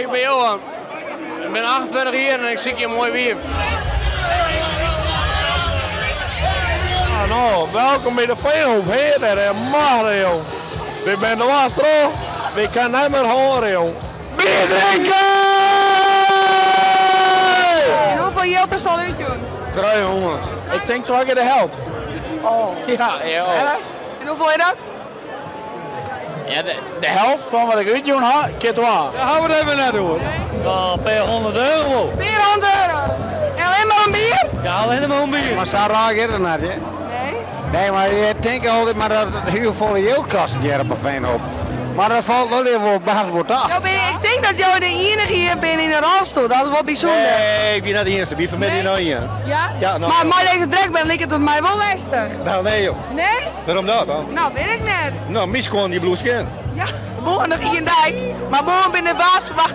Hoi, ik bin Johan. Ik bin 28 jier en ik sykje in moai wiif. No, welkom by de Veenhoop, hear en machte, jong. Wy binne de last troch, wy kinne net mear hâlde, jong. Bier drinke! En hoefolle jild is al útjûn? 300. Ik tink twa kear de helte. Oh. Ja, ja. En hoefolle is dat? Ja, de helte fan wat ik útjûn ha, kear twa. Dêr hawwe we it even net oer. No, in pear hûndert euro. Pear hûndert euro. En allinne mar om bier? Ja, allinne mar om bier. Mar sa raar giet it net, hè? Nee. Nee, mar je tinke altyd mar dat it hiel folle jild kostet hjir op de Veenhoop. Mar dat falt wol even wol bêst wol ta. Jo binne, ik tink dat jo de ienige hjir binne yn 'e rolstoel, dat is wol bysûnder. Nee, ik bin net de iennichste, by fanmiddei noch ien. Ja? Ja, noch Mar ien. mei dizze trekband liket it my wol lestich. No, nee joh. Nee? Wêrom dat dan? No, wit ik net. No, myn skuon dy bliuwe skjin. Ja, moarn noch ien dei, mar moarn binne de waarsferwachtingen.